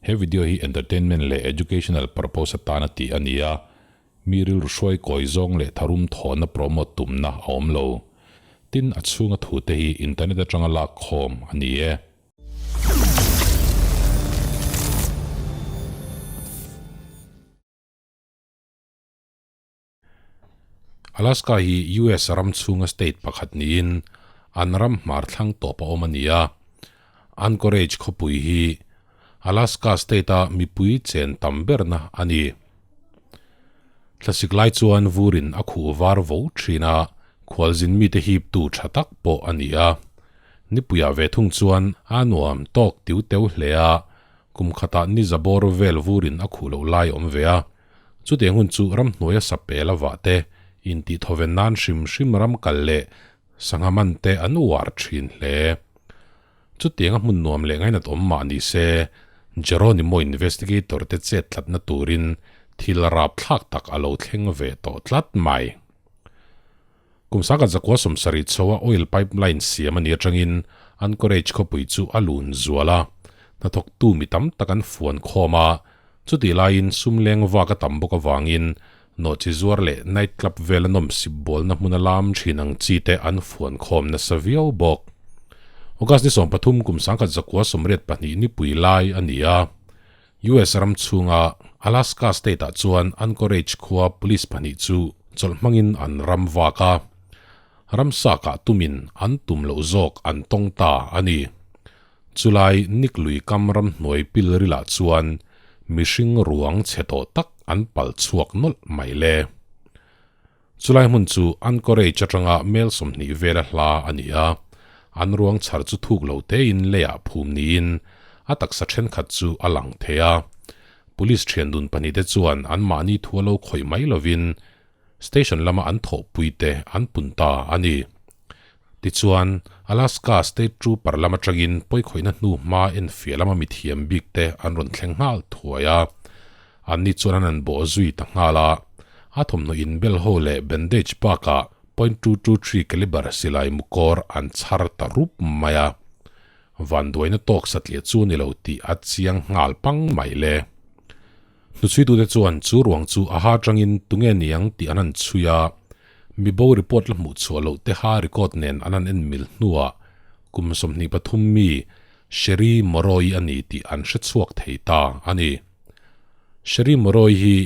He video hi entertainment leh educational purpose atana tih a ni a, mi rilru hruai kawi zawng leh tharum thawhna promote tumna a awm lo. Tin, a chhunga thute hi internet atanga lak khawm a ni e. Alaska hi US ram chhunga state pakhat niin an ram hmar thlang tawp a awm a ni a. Anchorage khawpui hi Alaska state-a mipui chen tam berna a ni. Thlasik lai chuan vurin a khuh var vo thin a, khualzin mite hiptu tha tak pawh a ni a. Nipuiah ve thung chuan a nuam tawk tiu teu hle a, kum khatah ni za bawr vel vurin a khuh loh lai awm ve a. Chutiang hun chu ramhnuaia sapel a vah te, intihthawven nan hrim hrim ram kal leh sangha man te an uar thin hle. Chutiang a hmun nuam leh ngainat awm mah ni se, Geronimo investigator te chet tlatna turin thil rapthlak tak a lo thleng ve tawh tlat mai. Kum sangkhat zakua 70 chhoa oil pipeline siam a nih atangin Anchorage khawpui chu a lun zual a, hnathawktu mi tam tak an fuan khawm a, chutih laiin sum leng vak a tam bawk avangin nawhchi zuar leh night club vela nawmsip bawlna hmuna lam thin ang chi te an fuan khawm nasa viau bawk. August ni 13 kum 1982 nipui lai a ni a, US ram chhunga Alaska state-ah chuan Anchorage khua police pahnih chu chawlh hmangin an ram vak a, ramsa kah tumin an tum loh zawk an tawng ta a ni. Chulai Nick lui kam ramhnuai pil rilah chuan mihring ruang chhe tawh tak an pal chhuak nawlh mai le. Chulai hmun chu Anchorage atanga mel 20 vela hla a ni a, an ruang chhar chu thuk lo tein leiah phum niin a taksa thenkhat chu a lang thei a. Police thian dun pahnihte chuan anmahni thu a lo khawih mai lovin station lama an thawhpuite an pun ta a ni. Tichuan, Alaska State Trooper lam atangin pawikhawihna hnu hma enfiah lama mithiam bikte an rawn thleng nghal thuai a. Anni chuan an an bawh zui ta nghal a, a thawmhnaw inbel ho leh bandage bakah .223 caliber silai mukawr an chhar ta rup mai a. Vanduaina tawk satliah chu a ni lo tih a chiang nghal pang mai le. Hnuchhuitute chuan chu ruang chu a ha atangin tunge niang tih an han chhui a, mibo report la hmuh chhuah loh te ha record nen an han en mil hnuah kum 23 mi Sherry Moroi a ni tih an hre chhuak thei ta a ni. Sherry Moroi hi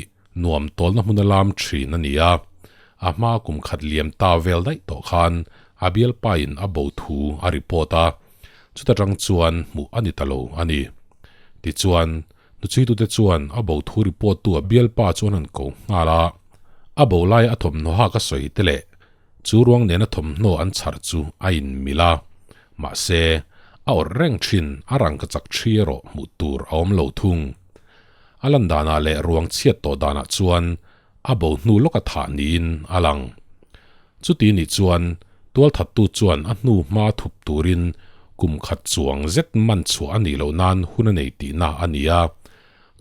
nuam tawlna hmuna lam thin a ni a, a hma kum khat liam ta vel daih tawh khan a bialpain a bo thu a report a, chuta tang chuan hmuh a ni ta lo a ni. Tichuan, Hnuchhuitute chuan a bo thu report tu a bialpa chu an han ko nghal a, a bo laia a thawmhnaw hak a sawi te leh chu ruang nena thawmhnaw an chhar chu a inmil a, mahse, a awrh reng thin a rangka chak thi erawh hmuh tur a awm lo thung. A lan danah leh ruang chhiat tawh danah chuan a bo hnu lawka thah niin a lang. Chuti nih chuan tualthattu chuan a hnu hma thup turin kum khat chuang zet man chhuah a nih loh nan hun a nei tihna a ni a,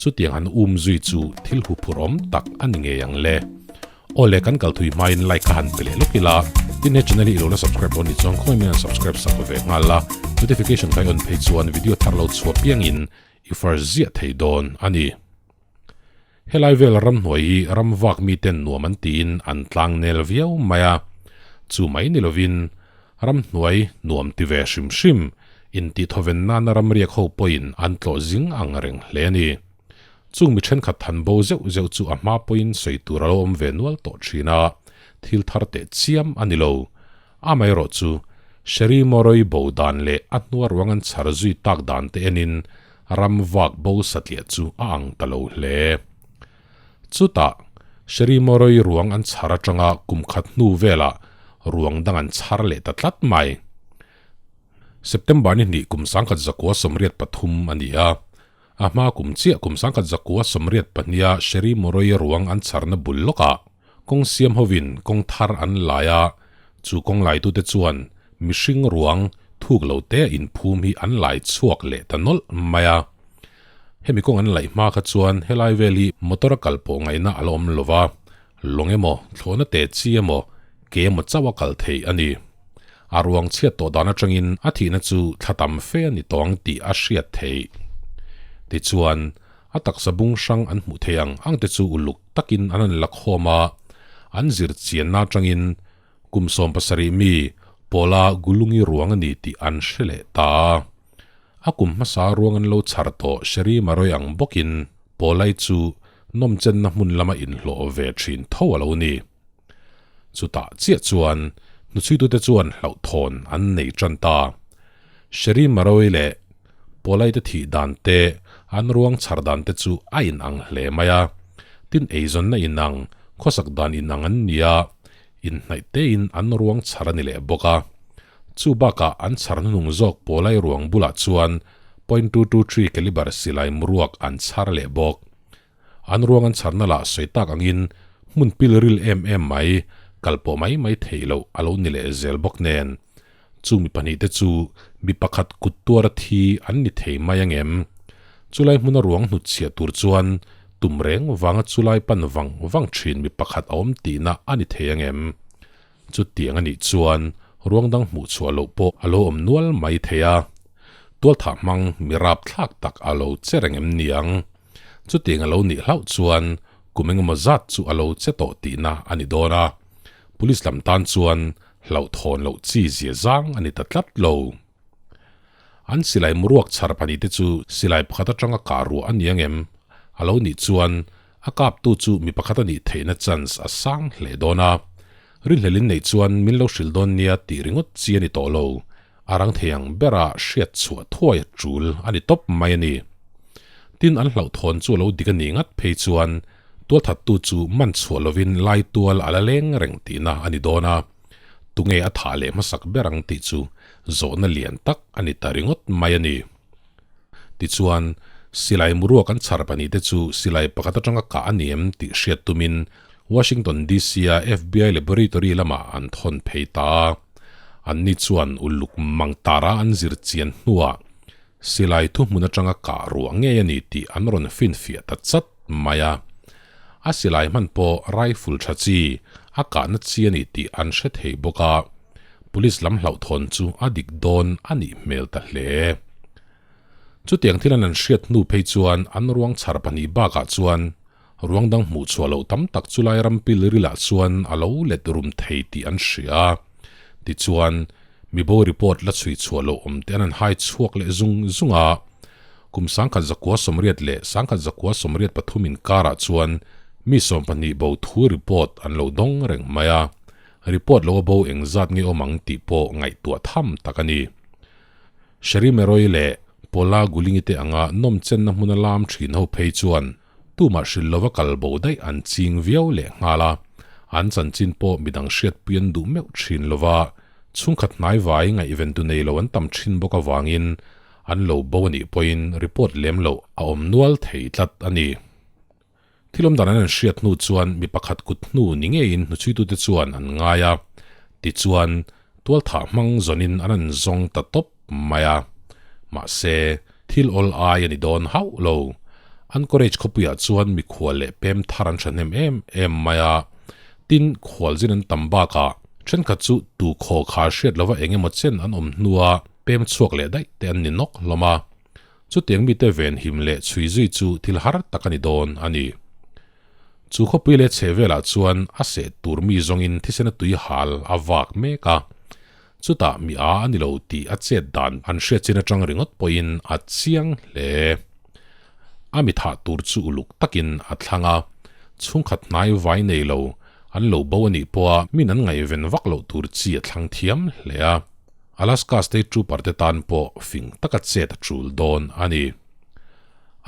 chutiang han um zui chu thil huphurh awm tak a ni ngei ang le. Aw le kan kal thui hmain like kha han pe leh lawk ila, tin he channel hi i lo la subscribe lo nih chuan khawngaih min han subscribe sak ve nghal la, notification kha i on phei chuan video thar lo chhuah piangin i first ziah thei dawn a ni. Helai vel ramhnuai hi ram vak miten nuam an tiin an tlang nel viau mai a, chu mai ni lovin ramhnuai nuam ti ve hrim hrim intihthawen nana ramriak ho pawhin an tlawh zing ang reng hle a ni. Chung mi thenkhat than bo zeuh zeuh chu a hma pawhin sawi tur a lo awm ve nual tawh thin a, thil thar teh chiam a ni lo. Amaherawh chu, Sherry Moroi bo dan leh a hnua ruang an chhar zui tak dan te enin ram vak bo satliah chu a ang ta lo hle. Chutah, Sherry Moroi ruang an chhar atanga kum khat hnu velah ruang dang an chhar leh ta tlat mai. September ni hnih kum 1983 a ni a, a hma kum chiah kum 1982-a Sherry Moroi ruang an chharna bul lawkah kawng siam hovin kawng thar an lai a, chu kawng laitute chuan mihring ruang thuk lo te inphum hi an lai chhuak leh ta nawlh mai a. Hemi kawng an laih hma kha chuan helai vel hi motor a kal pawh ngaihna a la awm lo va, lawng emaw, thlawhna te chi emaw, ke emaw chauh a kal theih a ni. A ruang chhiat tawh dan atangin a thihna chu thla tam fe a ni tawh ang tih a hriat theih. Tichuan, a taksa bung hrang an hmuh thei ang ang te chu uluk takin an han la khawm a, an zir chianna atangin kum 70 mi Paula Gulungi ruang a ni tih an hre leh ta a. A kum hmasa ruang an lo chhar tawh Sherry Maroy ang bawkin Paula-i chu nawmchenna hmun lama inhlawh ve thin tho a lo ni. Chutah chiah chuan hnuchhuitute chuan hlauhthawn an nei tan ta. Sherry Maroy leh Paula-i te thih dan te, an ruang chhar dan te chu a inang hle mai a. Tin eizawnna inang, khawsak dan inang an ni a, inhnaih tein an ruang chhar a ni leh bawk a. Chu bakah an chhar hnuhnung zawk Paula-i ruang bulah chuan .223 caliber silai muruak an chhar leh bawk. An ruang an chharna lah sawi tak angin hmun pil ril em em mai, kal pawh mai mai theih loh a lo ni leh zel bawk nen. Chu mi pahnihte chu mi pakhat kut tuara thi an ni thei mai angem? Chulai hmuna ruang hnutchhiah tur chuan tum reng vanga chulai pan vang vang thin mi pakhat a awm tihna a ni thei angem? Chutiang a nih chuan ruang dang hmuh chhuah loh pawh a lo awm nual mai thei a. Tualthah hmang mi rapthlak tak a lo che reng em niang? Chutiang a lo nih hlauh chuan kum engemaw zat chu a lo che tawh tihna a ni dawn a, police lam tan chuan hlauhthawn loh chi zia zang a ni ta tlat lo. An silai muruak chhar pahnih te chu silai pakhat atanga kah ruah a ni angem? A lo nih chuan a kaptu chu mi pakhat a nih theihna chance a sang hle dawn a. Rinhlelin neih chuan min lo hrilh dawn nia tih ringawt chi a ni tawh lo. A rang thei ang bera hriat chhuah thuai a tul a ni tawp mai a ni. Tin, an hlauhthawn chu a lo dik a ni ngat phei chuan tualthattu chu man chhuah lovin lai tual a la leng reng tihna a ni dawn a, tunge a thah leh hmasak ber ang tih chu zawhna lian tak a ni ta ringawt mai a ni. Tichuan, silai muruak an chhar pahnihte chu silai pakhat atanga kah a ni em tih hriat tumin Washington DC-a FBI laboratory lamah an thawn phei ta a. Anni chuan uluk mang tara an zir chian hnuah silai thuhmun atanga kah ruah ngei a ni tih an rawn finfiah ta chat mai a. A silai hman pawh rifle tha chi a kahna chi a ni tih an hre thei bawk a, police lam hlauhthawn chu a dik dawn a nih hmel ta hle. Chutiang thil an an hriat hnu phei chuan an ruang chhar pahnih bakah chuan Ruang dang hmuh chhuah loh tam tak chu lai ram pilrilah chuan a lo let rum thei tih an hria a. Tichuan, mibo report la chhui chhuah loh awm te an han hai chhuak leh zung zung a. Kum 1980 leh 1983 inkarah chuan mi 12 bo thu report an lo dawng reng mai a. Report lo a bo engzat nge awm ang tih pawh ngaihtuah tham tak a ni. Sherry Meroy leh Paula Gulingi te anga nawmchenna hmuna lam thin ho phei chuan Tumah hrilh lova kal bo daih an ching viau leh nghal a, an chanchin pawh midang hriatpui an duh meuh thin lova, chhungkhat hnaivai ngaihventu nei lo an tam thin bawk avangin an lo bo a nih pawhin report lem loh a awm nual thei tlat a ni. Thil awm dan an an hriat hnu chuan mi pakhat kut hnu ni ngeiin hnuchhuitute chuan an ngai a, tichuan tualthah hmang zawnin an an zawng ta tawp mai a. Mahse, thil awl ai a ni dawn hauh lo. Anchorage khawpuiah chuan mikhual leh pem thar an thahnem em em mai a. Tin, khualzin an tam bakah thenkhat chu tu khaw kha hriat lova eng emaw chen an awm hnua pem chhuak leh daih te an ni nawk hlawm a. Chutiang mite venhim leh chhui zui chu thil har tak a ni dawn a ni. Chu khawpui leh chheh velah chuan a seh tur mi zawngin thisena tui hal a vak mek a. Chutah mi a a ni lo tih a chet dan an hriat chin atang ringawt pawhin a chiang hle. A mi thah tur chu uluk takin a thlang a, chhungkhat hnai vai nei lo an lo bo a nih pawha min an ngaihven vak loh tur chi a thlang thiam hle a. Alaska State Trooper te tan pawh fing taka chet a tul dawn a ni.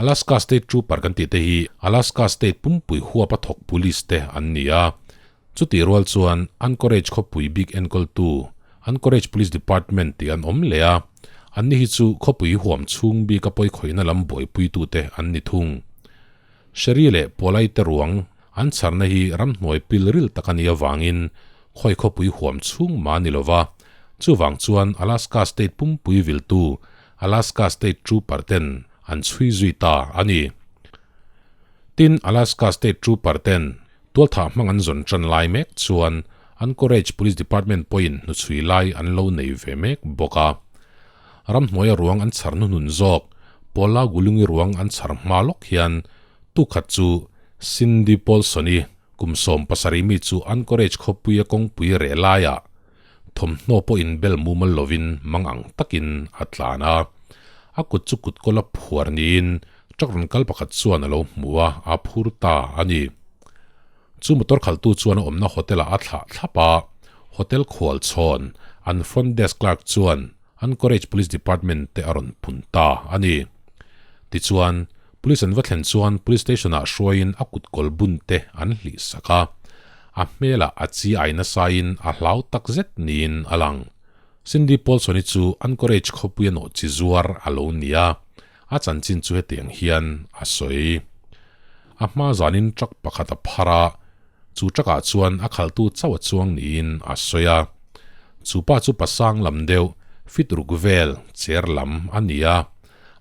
Alaska State Trooper kan tih te hi Alaska State pumpui huapa thawk police te an ni a. Chutih rual chuan Anchorage khawpui bik enkawltu Anchorage Police Department tih an awm leh a, anni hi chu khawpui huam chhung bika pawikhawihna lam buaipuitute an ni thung. Sherry leh Pawlai te ruang an chharna hi ramhnuai pil ril tak a nih avangin khawi khawpui huam chhung mah a ni lova, chuvang chuan Alaska State pumpui viltu Alaska State Trooper ten an chhui zui ta a ni. Tin, Alaska State Trooper ten Tualthah hmang an zawn tan lai mek chuan Anchorage Police Department pawhin hnuchhui lai an lo nei ve mek bawk a. Ramhnuaia ruang an chhar hnuhnun zawk. Paula Gulungi ruang an chhar hma lawk hian tukhat chu Cindy Paulson-i kum 17 mi chu Anchorage khawpuia kawngpui reh laiah thawmhnaw pawh inbel mumal lovin mang ang takin a tlan a. A kut chu kutkawla phuar niin truck rawn kal pakhat chuan a lo hmu a, a phur ta a ni. Chu motor khaltu chuan a awmna hotel-ah a thlah thlap a, hotel khual chhawn an front desk clerk chuan Anchorage Police Department te a rawn pun ta a ni. Tichuan, Police an va thlen chuan Police Station-ah hruaiin a kutkawl bun te an hlih sak a, a hmelah a chi ai nasain a hlau tak zet niin a lang. Cindy Paulson-i chu Anchorage khawpuia nawh chi zuar a lo ni a, a chanchin chu hetiang hian a sawi. A hma zanin truck pakhat a phar a, chu truck-ah chuan a khalhtu chauh a chuang niin a sawi a. Chu pa chu pasang lam deuh, fit ruk vel, cher lam a ni a.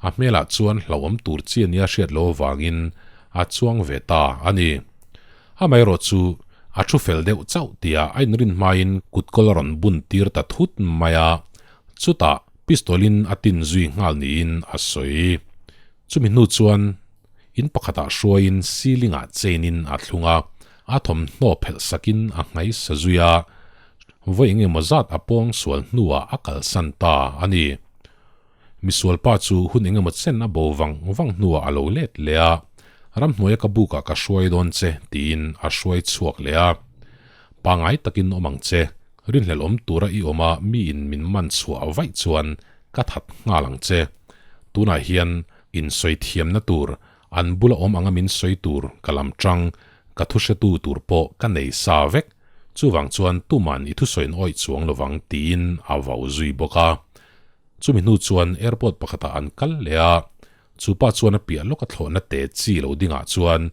A hmelah chuan hlauhawm tur chi a nia hriat loh avangin a chuang ve ta a ni. Amaherawh chu a thu fel deuh chauh tia a inrin hmain kutkawl a rawn bun tir ta thut mai a, chutah pistol-in a tin zui nghal niin a sawi. Chumi hnu chuan in pakhatah hruaiin ceiling-ah chain-in a thlung a, a thawmhnaw phelh sakin a nghaisa zui a, vawi engemaw zat a pawng sual hnuah a kalsan ta a ni. Misual pa chu hun engemaw chen a bo vang vang hnuah a lo let leh a, Ramhnuaia ka bukah ka hruai dawn che tiin a hruai chhuak leh a. Pangai takin awm ang che, rinhlelh awm tura i awm a miin min man chhuah vaih chuan ka that nghal ang che. Tunah hian insawi thiamna tur, an bula awm anga min sawi tur ka lam tang, ka thu hretu tur pawh ka nei sa vek, chuvang chuan tuman i thusawiin awih chuang lovang tiin a vau zui bawk a. Chumi hnu chuan airport pakhatah an kal leh a, chu pa chuan a piah lawka thlawhna te chi lo dingah chuan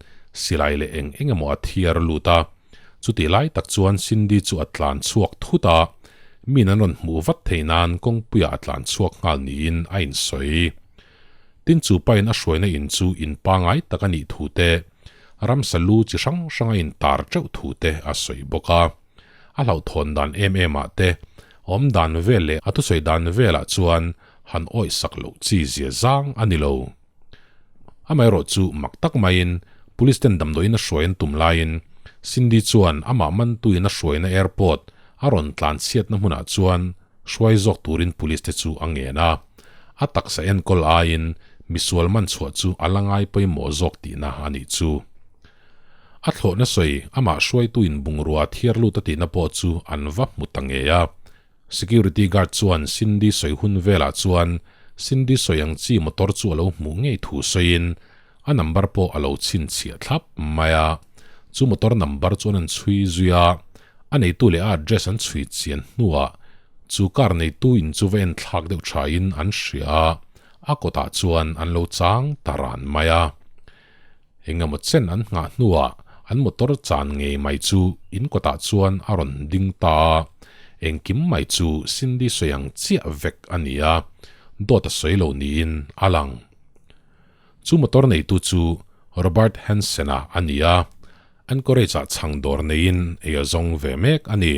silai leh eng eng emaw a thiar lut a. Chutih lai tak chuan Cindy chu a tlan chhuak thut a, min an rawn hmuh vat thei nan kawngpuiah a tlan chhuak nghal niin a insawi. Tin chu pain a hruaina in chu in pangai tak a nih thu te, ramsa lu chi hrang hrang a intar teuh thu te a sawi bawk a. A hlauhthawn dan em em ah te, awm dan vel leh a thusawi dan velah chuan han awih sak loh chi zia zang a ni lo. Amaherawh chu mak tak maiin Police ten damdawiin a hruai an tum laiin Cindy chuan amah mantuin a hruaina airport a rawn tlan chhiatna hmunah chuan hruai zawk turin Police te chu a ngen a. A taksa enkawl aiin misual man chhuah chu a la ngai pawimawh zawk tihna a nih chu. A thlawhna sawi amah hruaituin bungrua thiar lut a tihna pawh chu an va hmu ta ngei a. Security guard chuan Cindy sawi hun velah chuan Cindy sawi ang chi motor chu a lo hmuh ngei thu sawiin a number pawh a lo chhinchhiah thlap mai a. Chu motor number chuan an chhui zui a, a neitu leh a address an chhui chian hnuah chu car neitu in chu va en thlak deuh thain an hria a, a kawtah chuan an lo chang ta ran mai a. Engemaw chen an nghah hnuah an motor chan ngei mai chu in kawtah chuan a rawn ding ta a, engkim mai chu Cindy sawi ang chiah vek a ni a, dawt a sawi lo niin a lang. Chu motor neitu chu Robert Hansen-a a ni a, Anchorage-ah chhang dawr neiin ei a zawng ve mek a ni.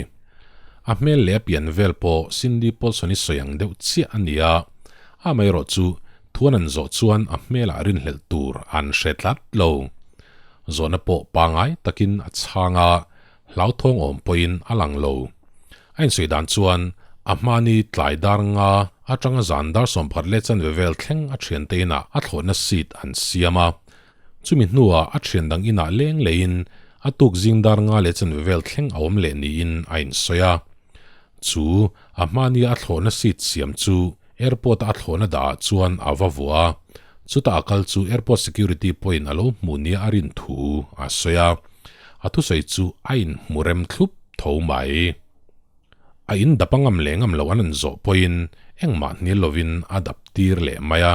A hmel leh a pian vel pawh Cindy Paulson-i sawi ang deuh chiah a ni a, amaherawh chu thuan an zawh chuan a hmelah rinhlelh tur an hre tlat lo. Zawhna pawh pangai takin a chhang a, hlauthawng awm pawhin a lang lo. A insawi dan chuan a hmani tlai dar nga atanga zan dar 11 leh chanve vel thleng a thiante inah a thlawhna seat an siam a, Chumi hnuah a thian dang inah leng leiin a tuk zing dar nga leh chanve vel thleng a awm leh niin a insawi a. Chu a hmania a thlawhna seat siam chu airport-a a thlawhna dahah chuan a va vuah a, chutah a kal chu airport security pawhin a lo hmuh nia a rin thu a sawi a. A thusawi chu a inhmu rem thlup tho mai. A in dap a ngam leh ngam loh an an zawh pawhin engmah hnial lovin a dap tir leh mai a.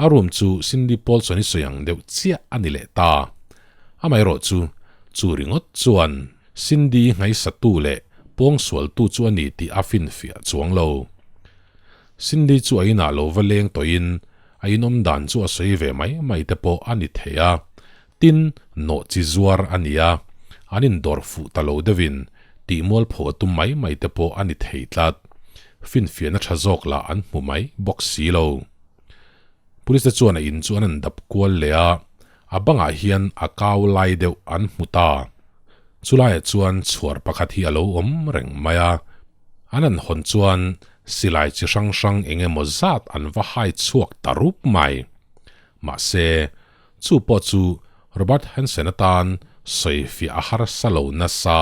A room chu Cindy Paulson-i sawi ang deuh chiah a ni leh ta. Amaherawh chu, chu ringawt chuan Cindy nghaisatu leh pawngsualtu chu a ni tih a finfiah chuang lo. Cindy chu a inah lo va leng tawhin a inawm dan chu a sawi ve mai mai te pawh a ni thei a. Tin, nawh chi zuar a ni a, an indawr fuh ta lo deuhin tih mualpho a tum mai mai te pawh a ni thei tlat. Finfiahna tha zawk lah an hmu mai bawk si lo. Police te chuan a in chu an han dap kual leh a, a bangah hian a kau lai deuh an hmu ta. Chulaiah chuan chhuar pakhat hi a lo awm reng mai a, an han hawn chuan silai chi hrang hrang eng emaw zat an va hai chhuak ta rup mai. Mahse, chu pawh chu Robert Hansen atan sawi fiah a harsa lo nasa.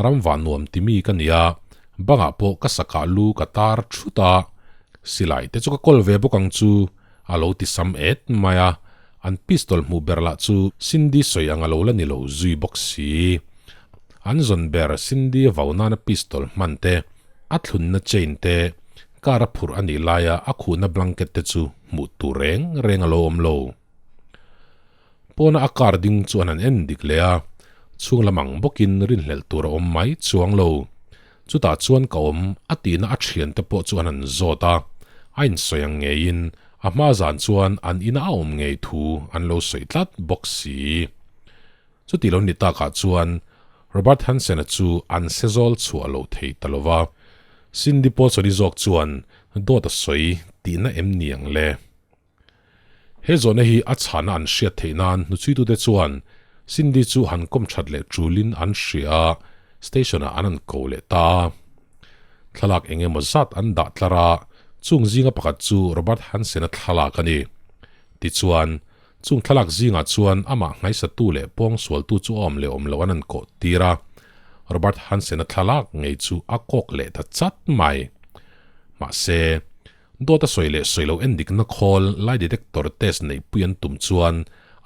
Ramva nuam timi ka nia, bangah pawh ka sakah lu ka tar thut a, silai te chu ka kawl ve bawk ang chu a lo ti sam et mai a, an pistol hmuh ber lah chu Cindy sawi ang a lo la ni lo zui bawk si. An zawn ber Cindy a vau nana pistol hman te, a thlunna chain te, car a phurh a nih laia a khuhna blanket te chu hmuh tur reng reng a lo awm lo. Pawna a car ding chu an han en dik leh a, chhung lam ang bawkin rinhlelh tur a awm mai chuang lo. Chutah chuan ka awm a tihna a thiante pawh chu an han zawt a, a insawi ang ngeiin a hma zan chuan an ina a awm ngei thu an lo sawi tlat bawk si. Chuti lo ni takah chuan Robert Hansen-a chu an sezawl chhuah lo thei ta lo va, Cindy Paulson-i zawk chuan dawt a sawi tihna em ni ang le? He zawhna hi a chhana an hriat theih nan hnuchhuitute chuan Cindy chu han kawm that leh tulin an hria a, station-ah an han ko leh ta a. Thlalak eng emaw zat an dah tlar a, chung zinga pakhat chu Robert Hansen-a thlalak a ni. Tichuan, chung thlalak zingah chuan amah nghaisatu leh pawngsualtu chu a awm leh awm loh an han kawh tir a, Robert Hansen-a thlalak ngei chu a kawk leh ta chat mai. Mahse, Dawt a sawi leh sawi lo endikna khawl lie detector test neihpui an tum chuan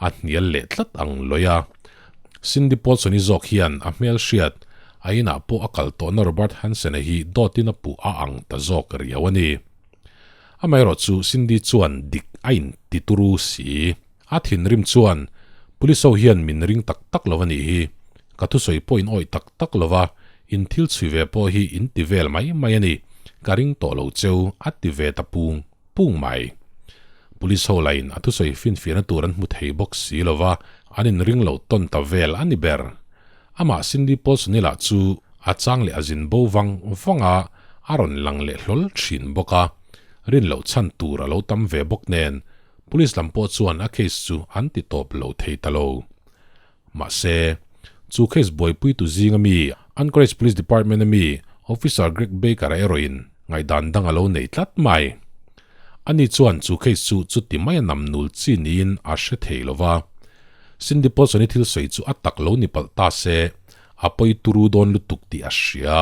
a hnial leh tlat ang lawih a. Cindy Paulson-i zawk hian a hmel hriat, a inah pawh a kal tawhna Robert Hansen-a hi dawtin a puh a ang ta zawk riau a ni. Amaherawhchu Cindy chuan dik a inti turu si. A thinrim chuan, Police ho hian min ring tak tak lo a nih hi. Ka thusawi pawh in awih tak tak lo va, in thil chhui ve pawh hi in ti vel mai mai a ni. Ka ring tawh lo cheu, a ti ve ta pung pung mai. Police ho lain a thusawi finfiahna tur an hmu thei bawk si lo va, an inring lo tawn ta vel a ni ber. Amah Cindy Paulson-i lah chu a chang leh a zin bo vang vang a, a rawn lang leh hlawl thin bawk a. Rin loh chhan tur a lo tam ve bawk nen, Police lam pawh chuan a case chu an ti tawp lo thei ta lo. Mahse, chu case buaipuitu zinga mi Anchorage Police Department a mi Officer Greg Baker-a erawhin ngaihdan dang a lo nei tlat mai. Ani chuan chu case chu chuti mai a nam nul chi niin a hre thei lo va. Cindy Paulson-i thil sawi chu a tak lo ni palh ta se, a pawi turu dawn lutuk tih a hria.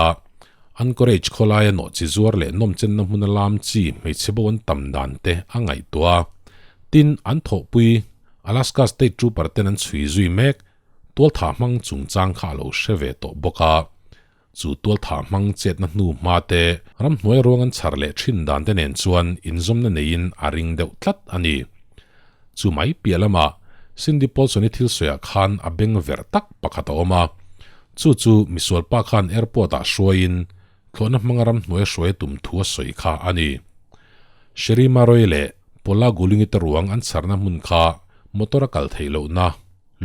Anchorage khawlaia nawhchi zuar leh nawmchenna hmuna lam chi hmeichhe bo an tam dan te a ngaihtuah a. Tin, an thawhpui Alaska State Trooper ten an chhui zui mek tualthah hmang chungchang kha a lo hre ve tawh bawk a. Chu tualthah hmang chetna hnu hma te ramhnuai ruang an chhar leh thin dan te nen chuan inzawmna neiin a ring deuh tlat a ni. Chu mai piah lamah Cindy Paulson-i thil sawiah khan a beng verh tak pakhat a awm a. Chu chu misualpa khan airport-ah hruaiin thlawhna hmanga ramhnuai a hruai a tum thu a sawi kha a ni. Sherry Maroy leh Paula Gulingi te ruang an chharna hmun kha motor a kal theih lohna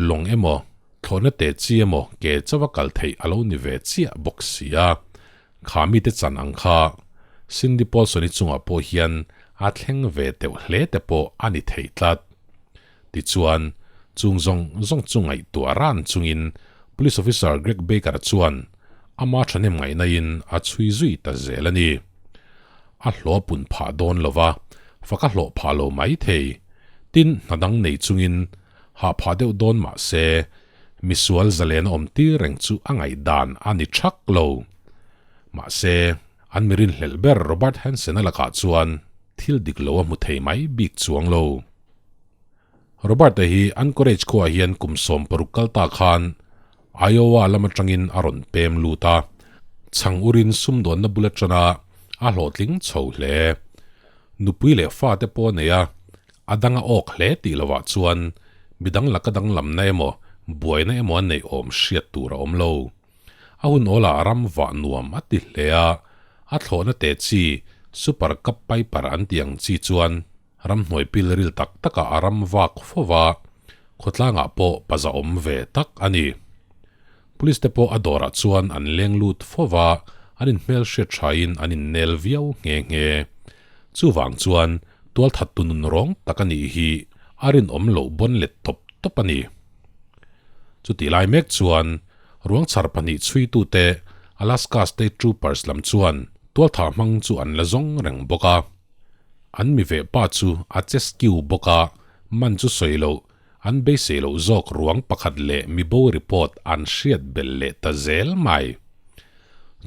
lawng emaw, thlawhna te chi emaw ke chauha kal theih a lo ni ve chiah bawk si a. Kha mite chan ang kha Cindy Paulson-i chungah pawh hian a thleng ve teuh hle te pawh a ni thei tlat. Tichuan, chung zawng zawng chu ngaihtuah ran chungin Police Officer Greg Baker chuan ama thahnem ngaihnain a chhui zui ta zel a ni. A hlawh pun phah dawn lo va, fak a hlawh phah lo mai thei. Tin, hna dang nei chungin hah phah deuh dawn mah se, misual zalen a awm tir reng chu a ngaihdan a ni thak lo. Mahse, an mi rinhlelh ber Robert Hansen-a lakah chuan thil dik lo a hmu thei mai bik chuang lo. Robert-a hi Anchorage khuaah hian kum 60 kal ta khan Iowa lam atangin a rawn pem lut a, chhang urin sumdawnna bul atana a hlawhtling chho hle. Nupui leh fate pawh a nei a, A dang a awk hle tih lovah chuan midang laka danglamna emaw buaina emaw a neih awm hriat tur a awm lo. A hun awlah ram vah nuam a ti hle a, a thlawhna te chi Super Cup Piper an tih ang chi chuan ramhnuai pil ril tak takah a ram vak fo va, khawtlangah pawh paza awm ve tak a ni. Police te pawh a dawrah chuan an leng lut fo va, an inhmelhriat thain an innel viau nghe nghe. Chuvang chuan. Tualthattu nun rawng tak a nih hi a rinawm loh bawn let tawp tawp a ni. Chutih lai mek chuan ruangchhar pahnih chhuitute Alaska State Troopers lam chuan tualthah hmang chu an la zawng reng bawk a. An mi veh pa chu a che skiu bawk a, man chu sawi loh an beisei loh zawk ruang pakhat leh mibo report an hriat belh leh ta zel mai.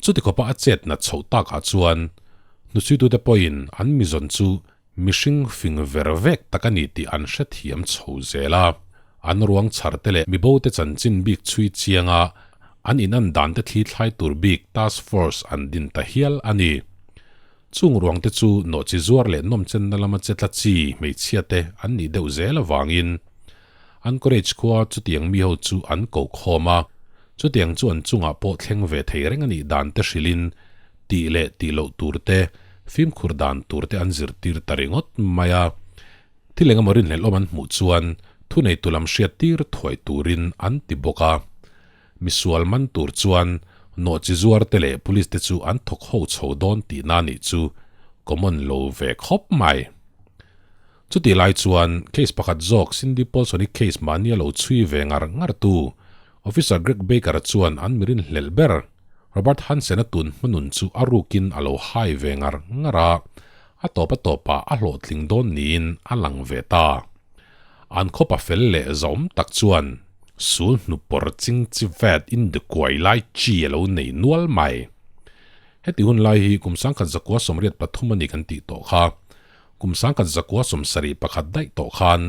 Chuti khawpa a chet nat chhoh takah chuan hnuchhuitute pawhin an mizawn chu mihring fing ver vek tak a ni tih an hrethiam chho zel a. An ruang chhar te leh mibote chanchin bik chhui chianga an inan dan te thli thlai tur bik task force an din ta hial a ni. Chung ruang te chu nawhchi zuar leh nawmchenna lama che tla chi hmeichhia te an nih deuh zel avangin Anchorage khua chutiang mi ho chu an ko khawm a, chutiang chu an chungah pawh thleng ve thei reng a nih dan te hrilhin tih leh tih loh tur te, fimkhur dan tur te an zirtir ta ringawt mai a. Thil engemaw rinhlelh awm an hmuh chuan thuneitu lam hriattir thuai turin an ti bawk a. Misual man tur chuan nawhchi zuar te leh police te chu an thawk ho chho dawn tihna nih chu common lo ve khawp mai. Chutih lai chuan case pakhat zawk Cindy Paulson-i case mahni a lo chhui ve ngar ngar tu Officer Greg Baker-a chuan an mirin hlelh ber Robert Hansen-a tun hmanun chu a rukin a lo hai ve ngar ngar a, a tawp a tawpah a hlawhtling dawn niin a lang ve ta. An khawpa fel leh zawm tak chuan sul hnupawr ching chi vet in de kuai lai chi a lo nei nual mai. Heti hun lai hi kum 1983 a ni kan tih tawh kha. Kum 1971 daih tawh khan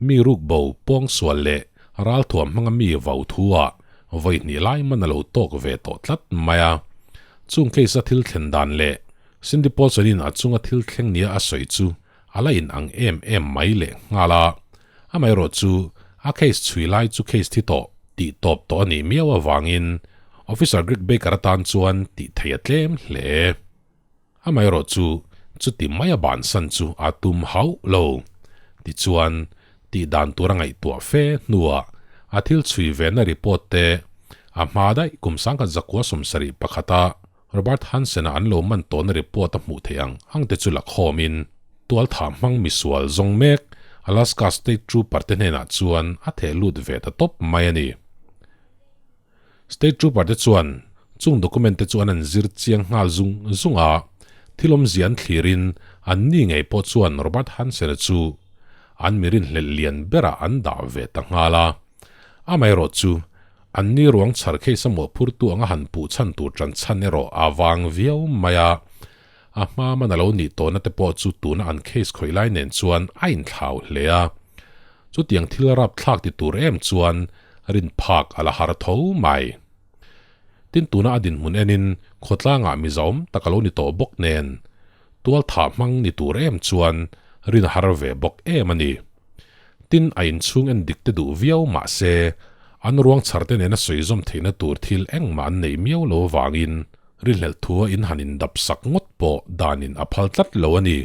mi ruk bo pawng sual leh ralthuam hmanga mi vau thu ah vawi hnih lai man a lo tawk ve tawh tlat mai a. Chung case a thil thlen dan leh Cindy Paulson-in a chunga thil thleng nia a sawi chu A la in ang em em mai leh nghal a, amaherawh chu a case chhui lai chu case thi tawh tih tawp tawh a nih miau avangin Officer Greg Baker atan chuan tih theih a tlem hle. Amaherawh chu chuti mai a bansan chu a tum hauh lo. Tichuan, tih dan tur a ngaihtuah fe hnuah a thil chhui vena report te a hma daih kum 1971 a Robert Hansen-a an lo man tawhna report a hmuh theih ang ang te chu la khawmin tualthah hmang misual zawng mek Alaska State Trooper te hnenah chuan a theh lut ve ta tawp mai a ni. State Trooper te chuan chung document te chu an an zir chiang nghal zung zung a, thil awmzia an thlirin an ni ngei pawh chuan Robert Hansen-a chu an mi rinhlelh lian berah an dah ve ta nghal a. Amaherawh chu An ni ruang chhar case a mawhphurtu anga han puh chhan tur tan chhan erawh a vang viau mai a, a hma man a lo nih tawhna te pawh chu tuna an case khawih lai nen chuan a inthlau hle a. Chutiang thil rapthlak ti tur em chuan rin phak a la har tho mai. Tin tuna a dinhmun enin khawtlangah mizaawm tak a lo ni tawh bawk nen tualthah hmang ni tur em chuan rin a har ve bawk em a ni. Tin, a inchhung en dik te duh viau mah se, an ruang chhar te nena sawi zawm theihna tur thil engmah an nei miau lo avangin rinhlelh thua in han indap sak ngawt pawh danin a phal tlat lo a ni.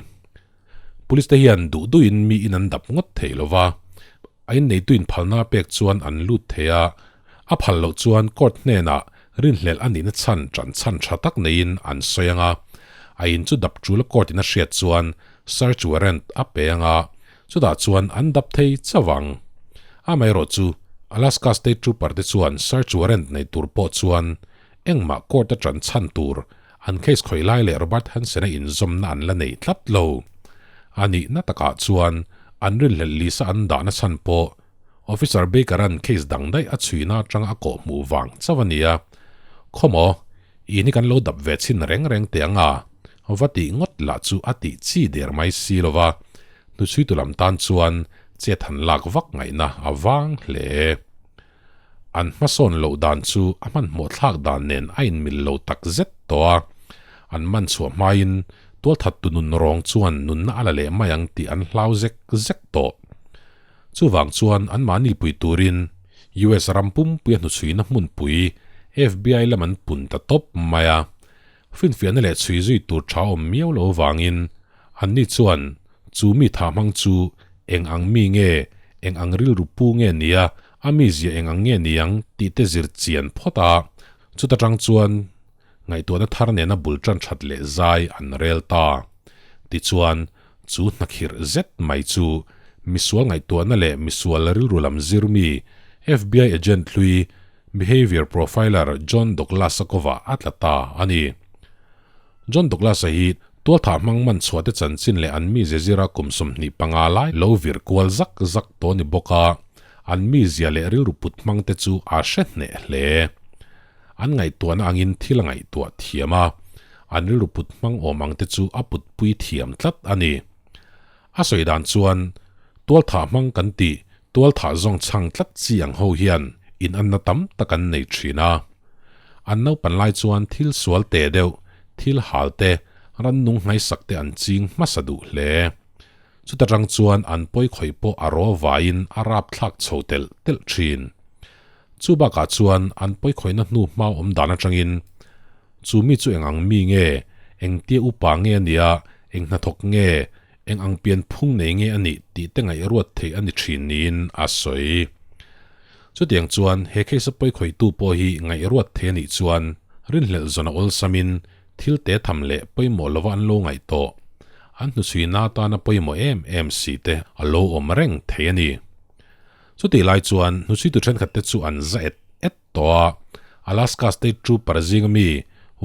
Police te hian duh duhin mi in an dap ngawt thei lo va, a inneitu inphalna pek chuan an lut thei a, a phal loh chuan court hnenah rinhlelh a nihna chhan ṭan chhan ṭha tak neiin an sawi ang a, a in chu dap ṭul a court in a hriat chuan search warrant a pe ang a, Chutah chuan an dap thei chauh ang. Amaherawh chu, Alaska State Trooper te chuan search warrant nei tur pawh chuan engmah court a ṭan chhan tur an case khawih lai leh Robert Hansen-a inzawmna an la nei tlat lo. A nihna takah chuan an rinhlelh lisa an dahna chhan pawh Officer Baker-a'n case dang daih a chhuina atanga a kawh hmuh vang chauh a ni a. Khawmaw, in hi kan lo dap ve chhin reng reng teh ang a, va tih ngawt lah chu a tih chi der mai si lo va, hnuchhuitu lam tan chuan chet han lak vak ngaihna a vang hle. An hmasawn loh dan chu a hmanhmawh thlak dan nen a inmil lo tak zet tawh a, an man chhuah hmain tualthattu nun rawng chuan nunna a la leh mai ang tih an hlau zek zek tawh. Chuvang chuan anmahni pui turin US ram pumpuia hnuchhuina hmunpui FBI lam an pun ta tawp mai a. Finfiahna leh chhui zui tur tha awm miau lo avangin anni chuan chu mi tha hmang chu eng ang mi nge, eng ang rilru pu nge nia, a mizia eng ang nge niang tih te zir chian phawt a, chuta tang chuan ngaihtuahna thar nena bul tan that leh zai an rel ta. Tichuan. Chu hnakhirh zet mai chu misual ngaihtuahna leh misual rilru lam zir mi FBI agent hlui behavior profiler John Douglas-a kovah a tla ta a ni. John Douglas-a hi tualthah hmang man chhuahte chanchin leh an mize zira kum 25 lai lo vir kual zak zak tawh ni bawk a, an mizia leh rilru put hmangte chu a hre hneh hle. An ngaihtuahna angin thil a ngaihtuah thiam a, an rilru put hmang awm ang te chu a putpui thiam tlat a ni. A sawi dan chuan, Tualthah hmang kan tih, tualthah zawng chhang tlat chi ang ho hian inanna tam tak an nei thin a. An naupan lai chuan thil sual te deuh, thil hal te, rannung hnaisak te an ching hmasa duh hle. Chuta tang chuan an pawi khawih pawh a raw vaiin a rapthlak chho telh telh thin. Chu bakah chuan an pawi khawihna hnu hma awm dan atangin chu mi chu eng ang mi nge, engtia upa nge a nia, eng hnathawk nge, eng ang pian phung nei nge a nih tih te ngaihruat theih a ni thin niin a sawi. Chutiang chuan he case a pawi khawihtu pawh hi ngaihruat thei a nih chuan rinhlelh zawn a awlsamin thil te tham leh pawimawh lova an lo ngaih tawh. An hnuchhuina atana pawimawh em em si te a lo awm reng thei a ni. Chutih lai chuan hnuchhuitu thenkhat te chu an za et et tawh a, Alaska State Trooper zinga mi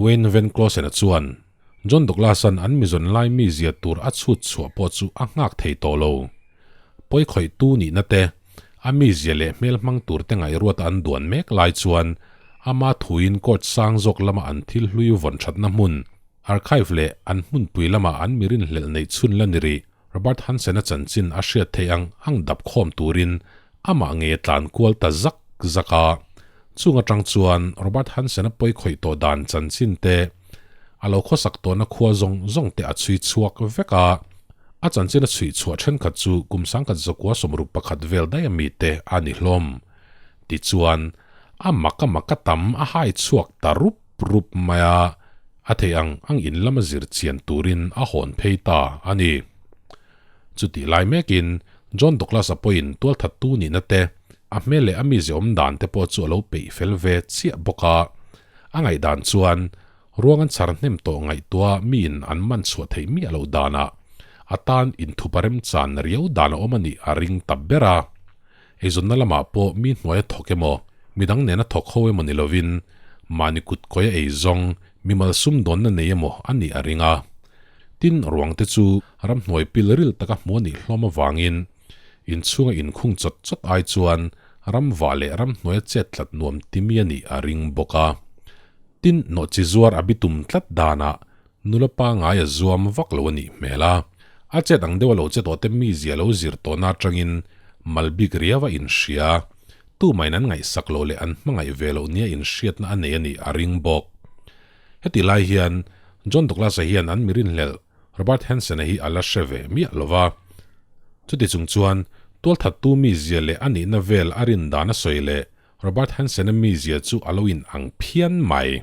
Wayne Van Clausen-a chuan John Douglas-a'n an mizawn lai mi zia tur a chhut chhuah pawh chu a nghak thei tawh lo. Pawi khawihtu nihna te, a mizia leh hmel hmang tur te ngaihruata an duan mek lai chuan ama thuin court sang zawk lama an thil hlui vawn thatna hmun, archive leh an hmunpui lama an mi rinhlelh neih chhun la ni rih. Robert Hansen-a chanchin a hriat theih ang ang dap khawm turin amah ngei a tlan kual ta zak zak a. Chung atang chuan Robert Hansen-a pawi khawih tawh dan chanchin te, a lo khawsak tawhna khua zawng zawng te a chhui chhuak vek a. A chanchin a chhui chhuah thenkhat chu kum 1961 vel daih ami te a ni hlawm. Tichuan, a mak a mak a tam a hai chhuak ta rup rup mai a. A theih ang ang in lama zir chian turin a hawn phei ta a ni. Chutih lai mekin John Douglas-a pawhin tualthattu nihna te, a hmel leh a mize awm dan te pawh chu a lo peih fel ve chiah bawk a. A ngaihdan chuan ruang an chhar hnem tawh ngaihtuah miin an man chhuah theih miah loh danah a tan inthup a remchan riau dan a awm a nih a ring ta ber a. Eizawnna lamah pawh mi hnuaia thawk emaw, midang nena thawk ho emaw ni lovin, mahni kut kawia ei zawng, mimal sumdawnna nei emaw a nih a ring a. Tin, ruangte chu ramhnuai pil ril taka hmu a nih hlawm avangin, inchhunga inkhung chawt chawt ai chuan ramvah leh ramhnuaia chet tlat nuam timi a nih a ring bawk a. Tin, nawhchi zuar a bitum tlat danah Nula pangai a zuam vak lo a nih hmel a, a chet ang deuh a lo che tawh te mizia lo zir tawhna atangin mal bik riau a inhria. Tumahin an ngaihsak loh leh an hmangaih ve loh nia inhriatna a nei a nih a ring bawk. Heti lai hian John Douglas-a hian an mi rinhlelh Robert Hansen-a hi a la hre ve miah lo va. Chuti chung chuan tualthattu mizia leh a nihna vel a rin dan a sawi leh Robert Hansen-a mizia chu a lo in ang phian mai.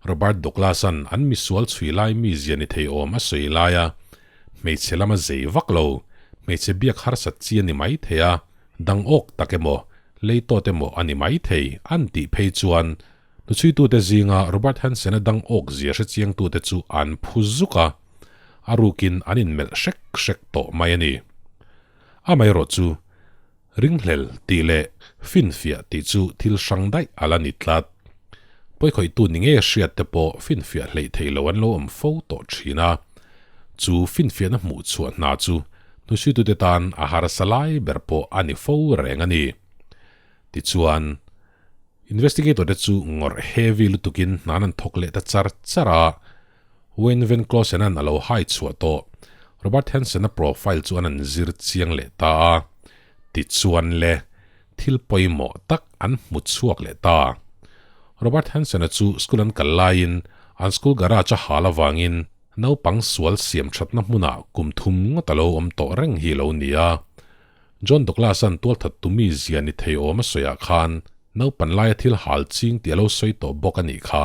Robert Douglas-a'n an misual chhui lai mizia ni thei awm a sawi lai a, hmeichhe lama zei vak lo, hmeichhe biak harsat chi a ni mai thei a, dang awk tak emaw, lei tawt emaw a ni mai thei, an tih phei chuan hnuchhuitute zinga Robert Hansen-a dang awk zia hrechiangtute chu an phu zuk a, a rukin an inmelh hrek hrek tawh mai a ni. Amaherawhchu, Ringhlel tih leh finfiah tih chu thil hrang daih a la ni tlat. Pawikhawihtu ni ngei a hriat te pawh finfiah hleih theih lo an lo awm fo tawh thin a. Chu finfiahna hmuh chhuah hna chu hnusuitute tan a harsa lai ber pawh a ni fo reng a ni. Tichuan, investigator te chu ngawrh heavy lutukin hnan an thawk leh ta char char a. Wayne Van Clausen-a'n a lo hai chhuah tawh. Robert Hansen-a profile chu an an zir chiang leh ta a. Tichuan le, thil pawimawh tak an hmu chhuak leh ta. Robert Hansen-a chu school an kal laiin an school garage a hal avangin naupang sual siam thatna hmunah kum thum ngawt a lo awm tawh reng hi lo ni a. John Douglas-a'n tualthat tumi zia ni thei awm a sawiah khan naupan laia thil hal ching tih a lo sawi tawh bawk a nih kha,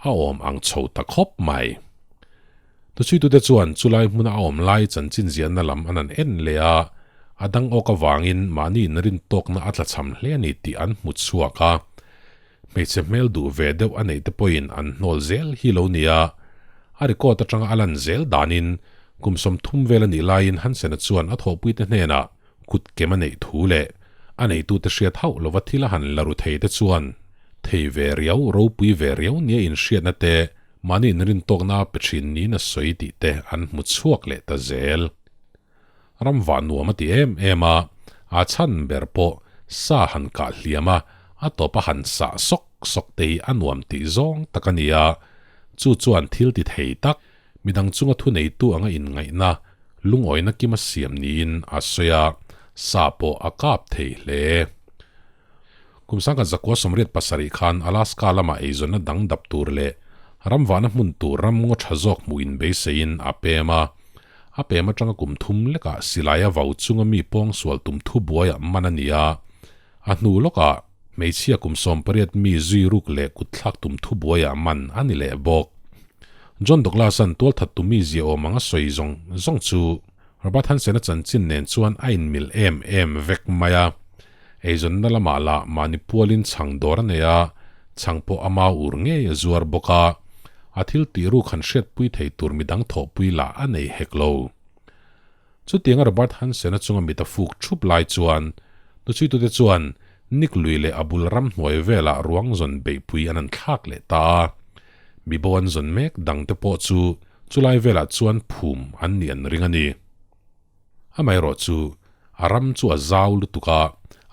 a awm ang chho ta khawp mai. Tuchhuitute chuan chulai hmuna a awm lai chanchin ziahna lam an han en leh a, a dang awk avangin mahni inrin tawkna a tlachham hle a ni tih an hmu chhuak a. Hmeichhe hmel duh ve deuh a neih te pawhin an hnawl zel hi lo nia, a record atanga a lan zel danin. Kum 30 vel a nih laiin Hansen-a chuan a thawhpuite hnenah kut kem a neih thu leh a neitute hriat hauh lova thil a han la ru thei te chuan thei ve riau, ropui ve riau nia inhriatna te mahni inrintawkna a pe thin niin a sawi tih te an hmu chhuak leh ta zel. Ram vah nuam a ti em em a, a chhan ber pawh sa han kah hliam a, a tawp a han sah sawk sawk te hi a nuam tih zawng tak a ni a, chu chuan thil ti thei tak, midang chunga thuneitu anga inngaihna, lungawina kima siam niin a sawi a, sa pawh a kap thei hle. Kum 1987 khan Alaska lama eizawnna dang dap tur leh ramvahna hmun tur ram ngaw tha zawk hmuh inbeiseiin a pem a. A pem atanga kum thum lekah silai a vau chunga mi pawngsual tum thu buaiah man a ni a. A hnu lawkah hmeichhia kum 18 mi zui ruk leh kutthlak tum thu buaiah man a ni leh bawk. John Douglas-a'n tualthattu mi ziaawm anga sawi zawng zawng chu Robert Hansen-a chanchin nen chuan a inmil em em vek mai a. Eizawnna lamah lah mahni pualin chhang dawr a nei a, chhang pawh a mau ur ngei a zuar bawk a. A thil tih ruk han hriatpui thei tur midang thawhpui lah a nei hek lo. Chutianga Robert Hansen-a chunga mit a fuk thup lai chuan hnuchhuitute chuan Nick lui leh a bul ramhnuai velah ruang zawn beihpui an han thlak leh ta a. Mibo an zawn mek dangte pawh chu chulai velah chuan phum an nih an ring a ni. Amaherawh chu a ram chu a zau lutuk a,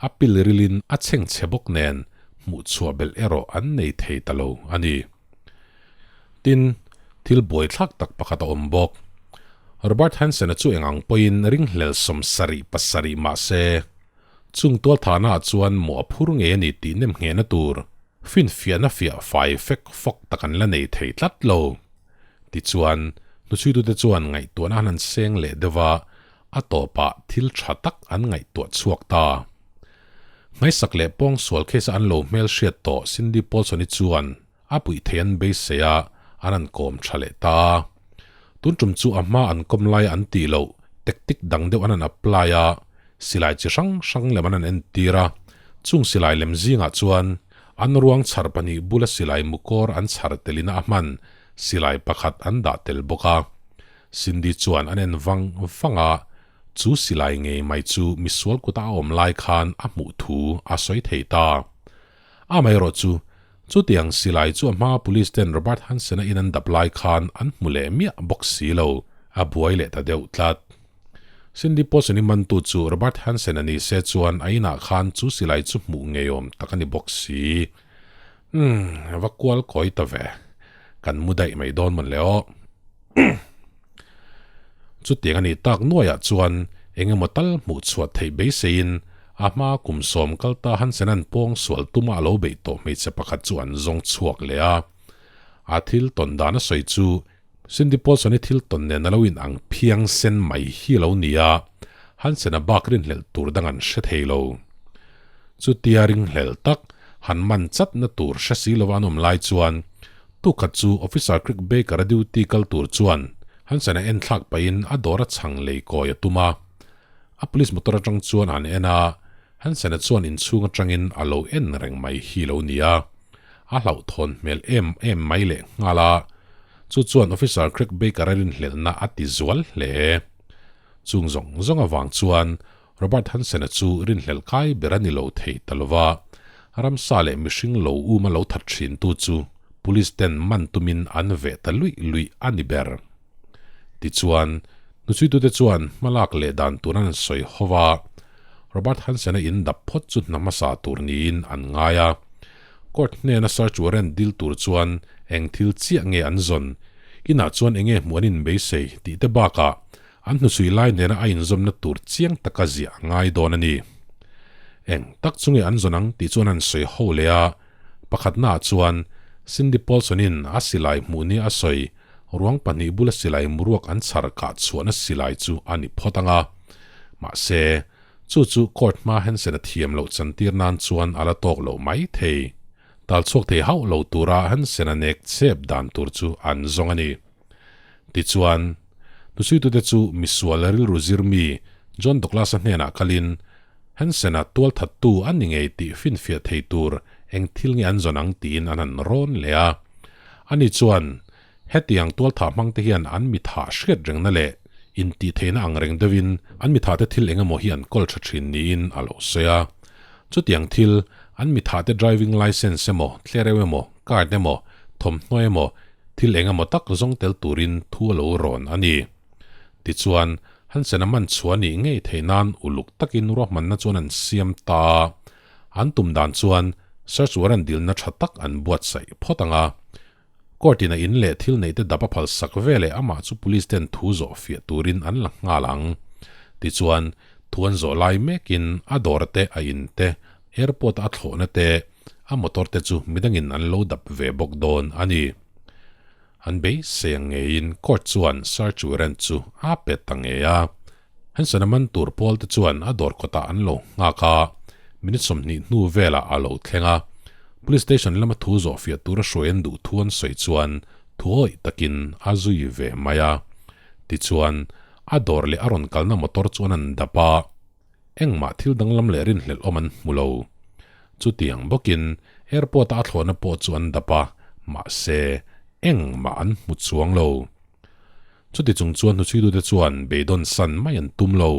a pil rilin a chheng chhe bawk nen hmuh chhuah belh erawh an nei thei ta lo a ni. Tin, thil buaithlak tak pakhat a awm bawk. Robert Hansen-a chu eng ang pawhin ringhlel 77 mah se, chung tualthahnaah chuan mawh a phur ngei a ni tih nem nghehna tur finfiahna fiah fai fek fawk tak an la nei thei tlat lo. Tichuan, hnuchhuitute chuan ngaihtuahna an han seng leh deuh a, a tawpah thil tha tak an ngaihtuah chhuak ta. Hmaisak leh pawngsual case a an lo hmelhriat tawh Cindy Paulson-i chuan a puih thei an beisei a, an han kawm tha leh ta. Tun tum chu a hma an kawm laia an tih loh tactic dang deuh an han apply a, silai chi hrang hrang lem an han entir a, chung silai lem zingah chuan An ruang chhar pahnih bula silai mukawr an chhar telin a hman silai pakhat an dah tel bawk a. Cindy chuan an en vang vang a, chu silai ngei mai chu misual kuta a awm lai khan a hmuh thu a sawi thei ta. Amaherawh chu, chutiang silai chu a hmaa police ten Robert Hansen-a in an dap lai khan an hmu leh miah bawk si lo, a buai leh ta deuh tlat. Cindy Paulson-i mantu chu Robert Hansen a ni se chuan a inah khan chu silai chu hmuh ngeiawm tak a ni bawk si. Umm, va kual kawi ta ve. Kan mu daih mai dawn mawn le aw. Chutiang a nih tak nuaiah chuan eng emaw tal hmuh chhuah theih beiseiin a hma kum sawm kal ta Hansen-a'n pawng sual tuma a lo beih tawh hmeichhe pakhat chu an zawng chhuak leh a. A thil tawn dan a sawi chu Cindy Paulson-i thil tawn nen a lo in ang phiang sen mai hi a lo ni a, Hansen-a bak rinhlelh tur dang an hre thei lo. Chutia ringhlelh tak, han man chatna tur hre si lova an awm lai chuan, tukhat chu Officer Crick Baker-a duty kal tur chuan Hansen-a en thlak pahin a dawr a chhang lei kawi a tum a. A police motor atang chuan an en a, Hansen-a chuan inchhung atangin a lo en reng mai hi lo ni a. A hlauhthawn hmel em em mai leh nghal a, chu chuan Officer Craig Baker-a rinhlelhna a ti zual hle. Chung zawng zawng avang chuan Robert Hansen-a chu rinhlelh kai ber a ni lo thei ta lo va, ramsa leh mihring lo um a lo that thintu chu Police ten man tumin an veh ta luih luih a ni ber. Tichuan, hnuchhuitute chuan hmalak leh dan tur an sawi ho va, Robert Hansen-a in dap phawt chu hna hmasa tur niin an ngai a. Court hnena search warrant dil tur chuan eng thil chiah nge an zawn, inah chuan enge hmuh an inbeisei tih te bakah an hnuchhui lai nena a inzawmna tur chiang taka ziah a ngai dawn a ni. Eng tak chu nge an zawn ang tih chuan an sawi ho leh a, pakhatnaah chuan Cindy Paulson-in a silai hmuh nia a sawi ruang pahnih bula silai muruak an chhar kah chhuahna silai chu a ni phawt ang a. Mahse, Chu chu court hma Hansen a thiam loh chantir nan chuan a la tawk loh mai thei. Tal chhuak thei hauh lo tura Hansen a nek chep dan tur chu an zawng a ni. Tichuan, hnusuitute chu misual rilru zir mi John Douglas-a hnenah kalin Hansen-a tualthattu a ni ngei tih finfiah thei tur eng thil nge an zawn ang tiin an han rawn leh a. Ani chuan, Hetiang tualthah hmangte hian an mi thah hriat rengna leh. Intihtheihna ang reng deuhin an mithate thil eng emaw hi an kawl tha thin niin a lo sawi a. Chutiang thil, an mithate driving licence emaw, tlereuh emaw, card emaw, thawmhnaw emaw, thil eng emaw tak zawng tel turin thu a lo rawn a ni. Tichuan, Hansen-a man chhuah nih ngei theih nan uluk takin ruahmanna chuan an siam ta a. An tum dan chuan search warrant dilna tha tak an buatsaih phawt ang a. Court in a in leh thil neih te dap a phal sak ve leh amah chu police ten thu zawh fiah turin an la nghal ang. Tichuan, thu an zawh lai mekin a dawr te, a in te, airport a thlawhna te, a motor te chu midangin an lo dap ve bawk dawn a ni. An beisei ang ngeiin court chuan search warrant chu a pe ta ngei a. Hanson-a man tur pawl te chuan a dawr kawtah an lo nghak a, minute 20 hnu velah a lo thleng a. Police station lama thu zawhfiah tura hruai an duh thu an sawi chuan thuawih takin a zui ve mai a. Tichuan, a dawr leh a rawn kalna motor chu an an dap a, engmah thil danglam leh rinhlelh awm an hmu lo. Chutiang bawkin airport-a a thlawhna pawh chu an dap a, mahse, engmah an hmu chuang lo. Chuti chung chuan hnuchhuitute chuan beidawn san mai an tum lo.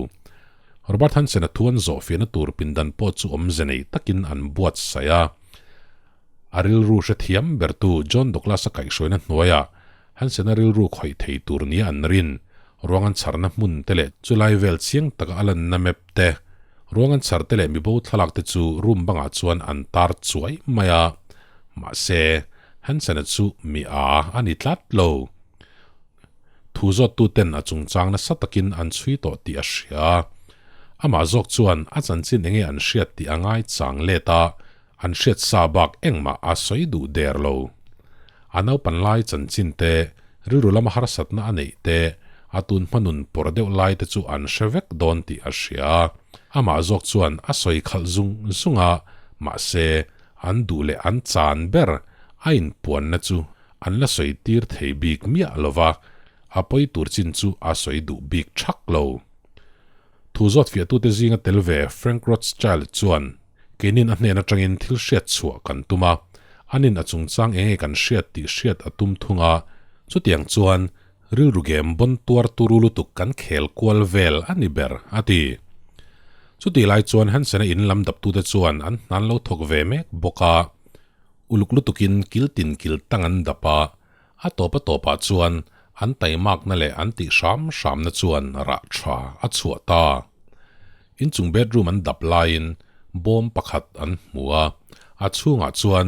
Robert Hansen-a thu an zawhfiahna tur pindan pawh chu awmze nei takin an buatsaih a. A rilru hrethiam bertu John Douglas-a kaihhruaina hnuaiah Hansen-a rilru khawih thei tur nia an rin ruang an chharna hmun te leh chulai vel chiang taka a lanna map te, ruang an chhar te leh mibo thlalak te chu room bangah chuan an tar chuai mai a. Mahse, Hansen-a chu mi a a ni tlat lo. Thu zawttuten a chungchang nasa takin an chhui tawh tih a hria. Amah zawk chuan a chanchin enge an hriat tih a ngai chang let a, an hriat sa bak engmah a sawi duh der lo. A naupan lai chanchin te, rilru lama harsatna a neih te, a tun hmanun pawr deuh lai te chu an hre vek dawn tih a hria. Amah zawk chuan a sawi khalh zung zung a, mahse an duh leh an chan ber a inpuanna chu An la sawi tir thei bik miah lo va, a pawi tur chin chu a sawi duh bik thak lo. Thu zawt fiahtute zinga tel ve Frank Rothschild chuan, Keinin a hnen atangin thil hriat chhuah kan tum a, anin a chungchang enge kan hriat tih hriat a tum thung a, chutiang chuan rilru gem bawn tuar turu lutuk kan khel kual vel a ni ber, a ti. Chutih lai chuan Hansen-a in lam daptute chuan an hnan lo thawk ve mek bawk a. Uluk lutukin kil tin kil tang an dap a, a tawp a tawpah chuan an taimakna leh an tih hram hramna chuan rah tha a chhuah ta. Inchung bedroom an dap laiin bawm pakhat an hmu a, a chhungah chuan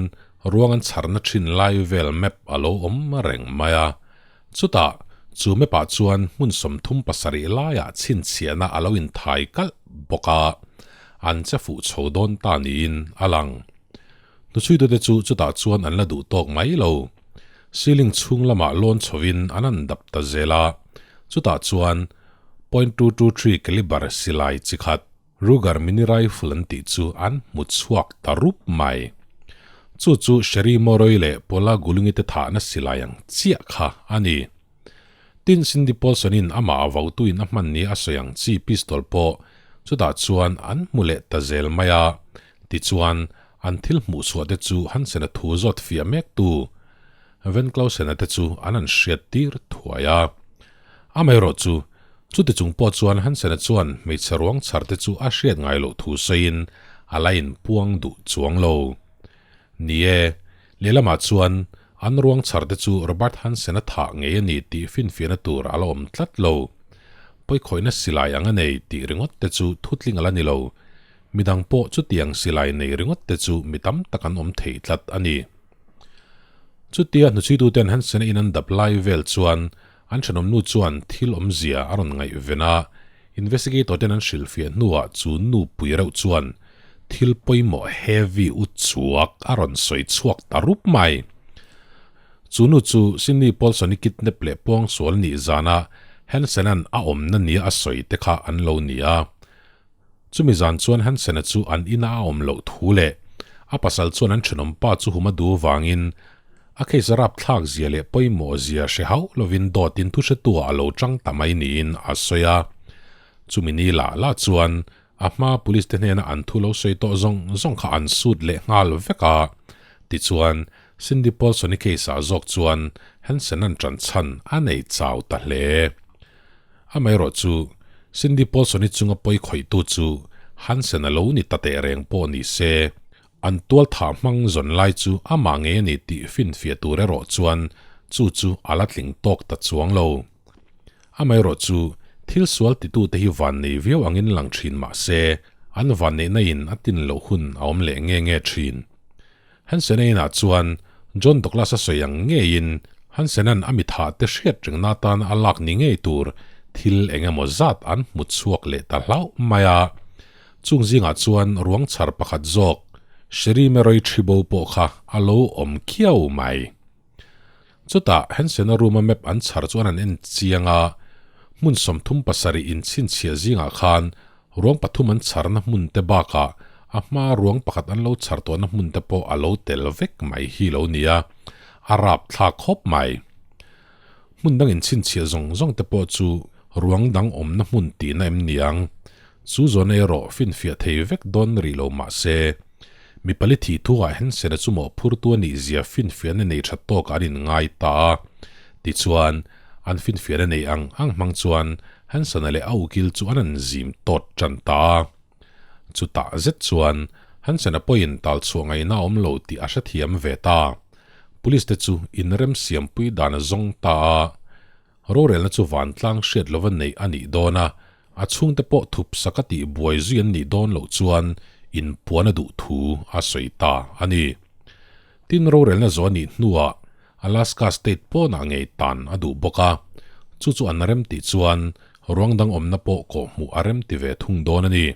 ruang an chharna thin lai vel map a lo awm reng mai a. Chutah, chu map ah chuan hmun 37 laiah chhinchhiahna a lo inthai kalh bawk a, an che fuh chho dawn ta niin a lang. Hnuchhuitute chu chutah chuan an la duh tawk mai lo. Ceiling chhung lamah lawn chhovin an han dap ta zel a, chutah chuan point 223 calibre silai chi khat, Ruger mini rifle an tih chu an hmu chhuak ta rup mai. Chu chu Sherry Moroi leh Paula Gulungi te thahna silai ang chiah kha a ni. Tin, Cindy Paulson-in amah a votuin a hman nia a sawi ang chi pistol pawh chutah chuan an hmu leh ta zel mai a. Tichuan, an thil hmuh chhuah te chu Hansen-a thu zawt fiah mek tu Van Clausen-a te chu an han hriat tir thuai a. Amaherawh chu, chuti chung pawh chuan Hansen-a chuan hmeichhe ruang chhar te chu a hriat ngai loh thu sawiin a la inpuang duh chuang lo. Ni e, lehlamah chuan an ruang chhar te chu Robert Hansen-a thah ngei a ni tih finfiahna tur a la awm tlat lo. Pawikhawihna silai ang a nei tih ringawt te chu thutling a la ni lo. Midang pawh chutiang silai nei ringawt te chu mi tam tak an awm thei tlat a ni. Chutia hnuchhuituten Hansen-a in an dap lai vel chuan an thenawmnu chuan thil awmzia a rawn ngaihven a, Investigator ten an hrilhfiah hnuah chu nu pui reuh chuan thil pawimawh heavy u chuak a rawn sawi chhuak ta rup mai. Chu nu chu Cindy Paulson-i kidnap leh pawngsual nih zana Hansen-a'n a awmna nia a sawi te kha an lo ni a. Chumi zan chuan Hansen-a chu an ina a awm loh thu leh a pasal chuan an thenawm pa chu hum a duh vangin a case a rapthlak zia leh pawimawh zia hre hauh lovin dawtin thuhretuah a lo chang ta mai niin a sawi a. Chumi ni lah lah chuan a hma police te hnena an thu lo sawi tawh zawng zawng kha an sut leh nghal vek a. Tichuan, Cindy Paulson-i case ah zawk chuan Hansen-a'n ṭan chhan a nei chau ta hle. Amaherawhchu, Cindy Paulson-i chunga pawi khawihtu chu Hansen-a lo ni ta teh reng pawh ni se, an tualthah hmang zawn lai chu amah ngei a ni tih finfiah tur erawh chuan chu chu a la tling tawk ta chuang lo. Amaherawhchu, thil sual titute hi vannei viau angin lang thin mah se, an vanneihna in a tin loh hun a awm leh nge nge thin. Hansen-a inah chuan John Douglas-a sawi ang ngeiin Hansen-a'n a mitha te hriat rengna atana a lak ni ngei tur thil eng emaw zat an hmu chhuak leh ta hlauh mai a. Chung zingah chuan ruang chhar pakhat zawk Sherry Meroy Thibault pawh kha a lo awm khiau mai. Chutah Hansen-a room-a map an chhar chuan an en chiang a, hmun 37 inchhinchhiah zingah khan ruang pathum an chharna hmun te bakah a hma ruang pakhat an lo chhar tawhna hmun te pawh a lo tel vek mai hi lo nia, a rap thlak khawp mai. Hmun dang inchhinchhiah zawng zawng te pawh chu ruang dang awmna hmun tihna em niang? Chu zawn erawh finfiah thei vek dawn rih lo mah se, mi pali thih thuah Hansen-a chu mawhphurtu a nih zia finfiahna nei tha tawk an inngai ta a. Tichuan, an finfiahna nei ang ang hmang chuan Hansen-a leh a ukil chu an an zim tawt tan ta a. Chutah zet chuan Hansen-a pawhin tal chhuah ngaihna a awm lo tih a hrethiam ve ta. Police te chu inremsiampui dan a zawng ta a. Rorelna chu vantlang hriat lova neih a nih dawn a, a chhungte pawh thup sak a tih buai zui an nih dawn loh chuan inpuan a duh thu a sawi ta a ni. Tin, rorelna zawh a nih hnuah Alaska state pawnah ngei tan a duh bawk a, chu chu an rem tih chuan ruang dang awmna pawh kawhhmuh a rem ti ve thung dawn a ni.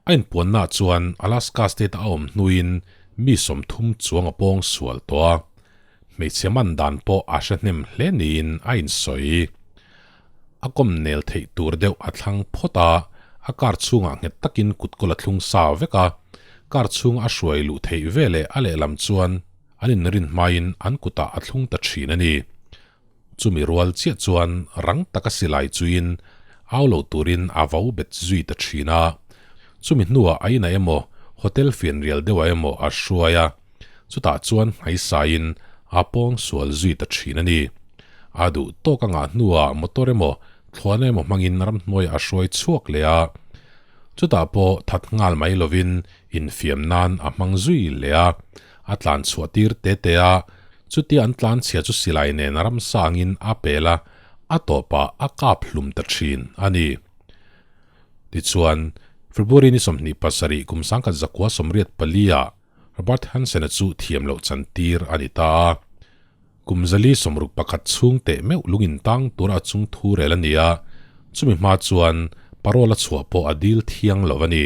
A inpuannaah chuan Alaska state-a a awm hnuin mi 30 chuang a pawng sual tawh a, Hmeichhe man dan pawh a hre hnem hle niin a insawi. A kawm nel theih tur deuh a thlang phawt a, a car chhungah nghet takin kutkawl a thlung sa vek a, car chhunga a hruai luh theih veleh a lehlam chuan an inrin hmain an kutah a thlung ta thin a ni. Chumi rual chiah chuan rang taka silai chuin au lo turin a vo bet zui ta thin a. Chumi hnuah a inah emaw hotel fianrial deuhah emaw a hruai a, chutah chuan hmaisaiin a pawng sual zui ta thin a ni. A duh tawk a ngah hnuah motor emaw thluahna emaw hmangin ramhnuaiah a hruai chhuak leh a. Chutah pawh that nghal mai lovin infiam nan a hmang zui leh a, a tlan chhuah tir te te a, chutia an tlan chhia chu silai nen ramsangin a pel a, a tawpah a kap hlum ta thin a ni. Tichuan, February ni 27 kum 1984 ah Robert Hansen-a chu thiam loh chan tir a ni ta a. Kum 461 chhung teh meuh lungin tang tura a chung thu rel a ni a, chumi hma chuan parole a chhuah pawh a dil thiang lo a ni.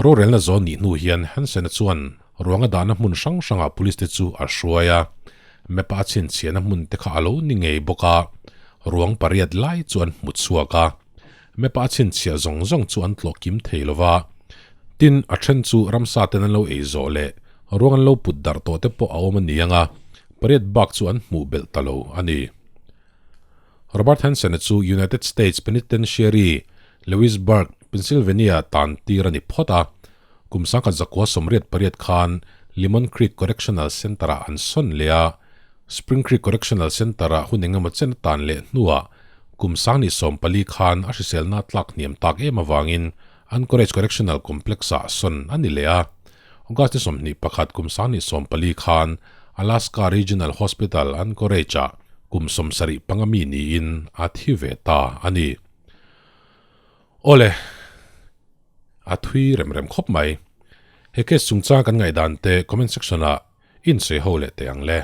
Rorelna zawn nih hnu hian Hansen-a chuan ruanga dahna hmun hrang hrangah police te chu a hruai a, map-a a chhinchhiahna hmun te kha a lo ni ngei bawk a, ruang pariat lai chu an hmu chhuak a. Map-a a chhinchhiah zawng zawng chu an tlawh kim thei lo va, tin, a then chu ramsa ten an lo ei zawh leh ruang an lo put darh tawh te pawh a awm a ni ang a, pariat bak chu an hmuh belh ta lo a ni. Robert Hansen-a chu United States Penitentiary, Lewisburg, Pennsylvania tan tir a ni phawt a. Kum 1988 khan Limon Creek Correctional Center-ah an sawn leh a. Spring Creek Correctional Center-ah hun engemaw chen a tan leh hnuah kum 2014 khan a hriselna tlak hniam tak em avangin Anchorage Correctional Complex-ah sawn a ni leh a. August ni 21 kum 2014 khan Alaska Regional Hospital, Anchorage-ah kum 75 mi niin a thi ve ta a ni. Awle, a thui rem rem khawp mai. He case chungchang kan ngaihdan te comment section-ah insawi ho leh teh ang le.